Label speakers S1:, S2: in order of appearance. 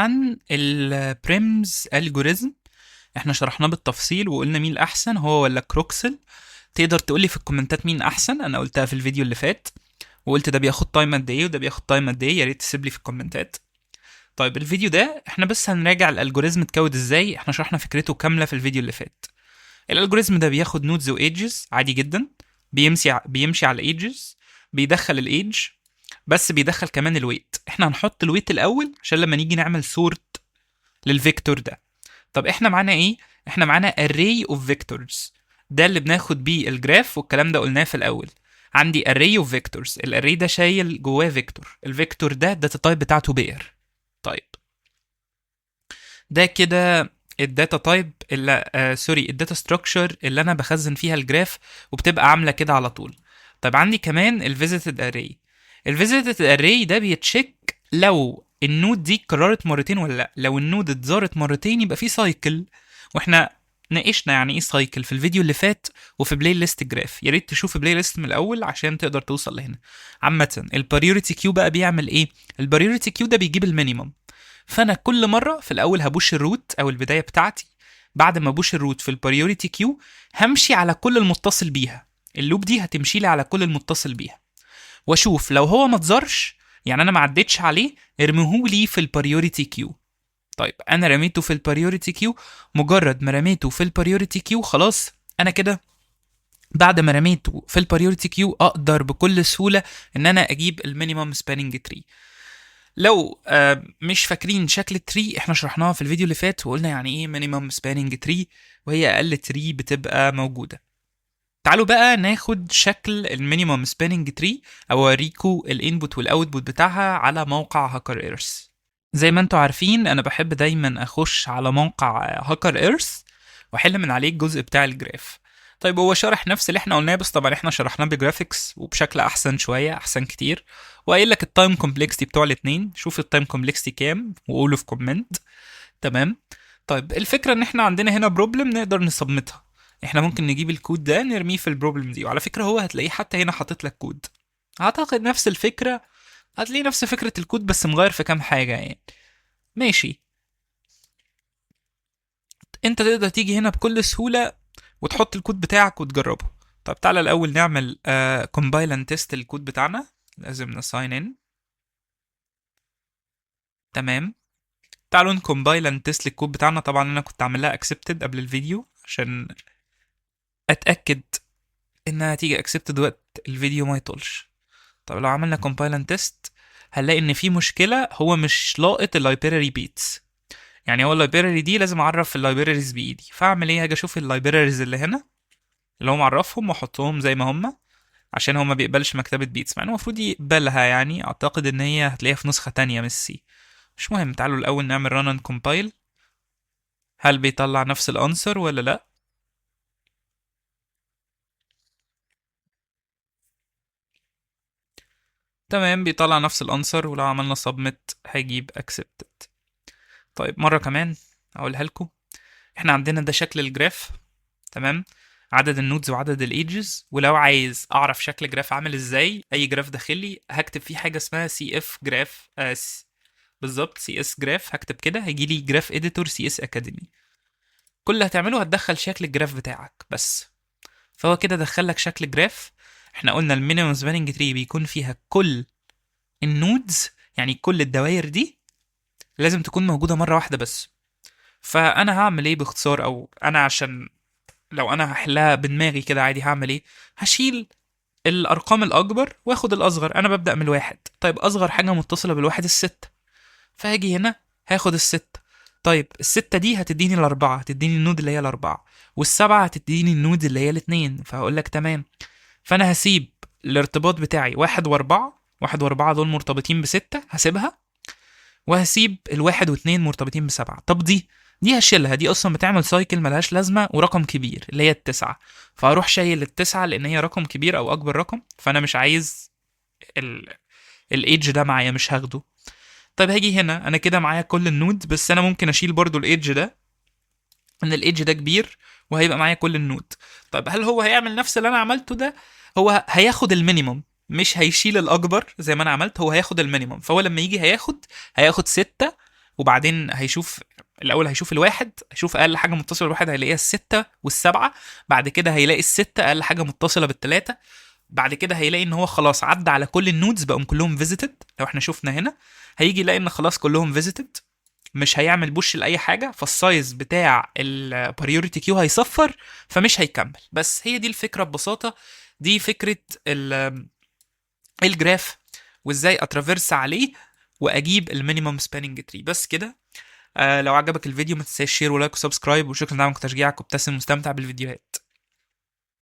S1: عن ال Prim's algorithm، احنا شرحناه بالتفصيل وقلنا مين الاحسن، هو ولا Kruskal. تقدر تقولي في الكومنتات مين احسن، انا قلتها في الفيديو اللي فات وقلت ده بياخد time قد ايه وده بياخد time قد ايه، يا ريت تسيب لي في الكومنتات. طيب الفيديو ده احنا بس هنراجع ال algorithm اتكود ازاي، احنا شرحنا فكرته كاملة في الفيديو اللي فات. ال algorithm ده بياخد nodes و edges عادي جدا، بيمشي على ال edges، بيدخل ال edge بس بيدخل كمان ال weight. احنا هنحط ال weight الاول عشان لما نيجي نعمل sort لل vector ده. طب احنا معانا ايه؟ احنا معانا array of vectors، ده اللي بناخد بيه ال graph، والكلام ده قلناه في الاول. عندي array of vectors، ال array ده شايل جواه vector، ال vector ده ال data type بتاعته pair. طيب ده كده ال data type اللي sorry ال data structure اللي انا بخزن فيها ال graph، وبتبقى عامله كده على طول. طيب عندي كمان ال visited array. ال visited array ده بيت check لو ال node دي اتكررت مرتين ولا لا. لو ال node اتزارت مرتين يبقى في cycle، واحنا ناقشنا يعني ايه cycle في الفيديو اللي فات وفي playlist graph، يا ريت تشوف playlist من الاول عشان تقدر توصل لهنا. عامة ال priority queue بقى بيعمل ايه؟ ال priority queue ده بيجيب ال minimum، فانا كل مرة في الاول ه push ال root او البداية بتاعتي، بعد ما ا push ال root في ال priority queue همشي على كل المتصل بيها، ال loop دي هتمشي لي على كل المتصل بيها، واشوف لو هو ما اتزارش، يعني انا ما عدتش عليه، ارميهولي في ال priority queue. طيب انا رميته في ال priority queue، مجرد ما رميته في ال priority queue خلاص انا كده بعد ما رميته في ال priority queue اقدر بكل سهولة ان انا اجيب ال minimum spanning tree. لو مش فاكرين شكل ال tree احنا شرحناها في الفيديو اللي فات وقلنا يعني ايه minimum spanning tree، وهي اقل tree بتبقى موجودة. تعالوا بقى ناخد شكل ال minimum spanning tree اوريكم ال input وال output بتاعها على موقع HackerEarth. زي ما انتم عارفين انا بحب دايما اخش على موقع HackerEarth واحل من عليه الجزء بتاع ال graph. طيب هو شرح نفس اللي احنا قلناه، بس طبعا احنا شرحناه ب graphics وبشكل احسن شوية، احسن كتير، وقايل لك ال time complexity بتوع الاثنين. شوف ال time complexity كام وقوله في comment. تمام. طيب الفكرة ان احنا عندنا هنا problem نقدر ن submit ها، احنا ممكن نجيب الكود ده نرميه في ال problem دي، وعلى فكرة هو هتلاقيه حتى هنا حاطط لك كود، اعتقد نفس الفكرة، هتلاقيه نفس فكرة الكود بس مغير في كام حاجة يعني. ماشي، انت تقدر تيجي هنا بكل سهولة وتحط الكود بتاعك وتجربه. طب تعالى الاول نعمل compile and test الكود بتاعنا، لازم ن sign in. تمام، تعالوا ن compile and test الكود بتاعنا. طبعا انا كنت عامل لها accepted قبل الفيديو عشان اتاكد انها هتيجي accepted وقت الفيديو ما يطولش. طب لو عملنا compile and test هنلاقي ان في مشكلة، هو مش لاقط ال library beats، يعني هو ال library دي لازم اعرف ال libraries بايدي. فاعمل ايه؟ هاجي اشوف ال libraries اللي هنا اللي هو معرفهم واحطهم زي ما هم، عشان هو ما بيقبلش مكتبه beats، مع انه المفروض يقبلها يعني، اعتقد ان هي هتلاقيها في نسخه تانية من ال C. مش مهم، تعالوا الاول نعمل run and compile، هل بيطلع نفس ال answer ولا لا؟ تمام، بيطلع نفس ال answer، ولو عملنا submit هيجيب accepted. طيب مرة كمان اقولها لكم، احنا عندنا ده شكل ال graph، تمام، عدد ال nodes وعدد ال edges. ولو عايز اعرف شكل graph عامل ازاي، اي graph داخلي هكتب فيه حاجة اسمها CS graph، بالظبط CS graph، هكتب كده هيجي لي graph editor CS Academy. كل اللي هتعمله هتدخل شكل ال graph بتاعك بس، فهو كده دخل لك شكل graph. احنا قلنا ال minimum spanning tree بيكون فيها كل ال nodes، يعني كل الدوائر دي لازم تكون موجودة مرة واحدة بس. فانا هعمل ايه باختصار، او انا عشان لو انا هحلها بدماغي كده عادي هعمل ايه؟ هشيل الارقام الاكبر واخد الاصغر. انا ببدا من الواحد، طيب اصغر حاجة متصلة بالواحد الستة، فهاجي هنا هاخد الستة. طيب الستة دي هتديني الأربعة، هتديني ال node اللي هي الأربعة، والسبعة هتديني ال node اللي هي الاتنين، فهقول لك تمام. فأنا هسيب الارتباط بتاعي 1 و4، 1 و4 دول مرتبطين ب6 هسيبها، وهسيب الواحد واتنين مرتبطين ب7. طب دي هشيلها، دي أصلا بتعمل cycle ملهاش لازمة ورقم كبير اللي هي التسعة، فهروح شايل التسعة لأن هي رقم كبير أو أكبر رقم، فأنا مش عايز ال edge ده معايا، مش هاخده. طيب هاجي هنا انا كده معايا كل ال node، بس انا ممكن اشيل برضو ال edge ده، ان ال edge ده كبير وهيبقى معايا كل ال node. طيب هل هو هيعمل نفس اللي انا عملته ده؟ هو هياخد ال minimum، مش هيشيل الاكبر زي ما انا عملت، هو هياخد ال minimum. فهو لما يجي هياخد 6 وبعدين هيشوف الاول، هيشوف الواحد، هيشوف اقل حاجة متصلة بالواحد هيلاقيها الستة والسبعه، بعد كده هيلاقي الستة اقل حاجة متصلة بالثلاثه، بعد كده هيلاقي ان هو خلاص عدى على كل ال nodes بقوا كلهم visited. لو احنا شفنا هنا هيجي يلاقي ان خلاص كلهم visited، مش هيعمل push لاي حاجه، فال size بتاع ال priority queue هيصفر فمش هيكمل. بس هي دي الفكرة ببساطه، دي فكرة ال graph وازاي ا traverse عليه واجيب ال minimum spanning tree. بس كده. لو عجبك الفيديو ما تنساش share و like و subscribe، وشكرا لدعمك وتشجيعك، وابتسم واستمتع بالفيديوهات.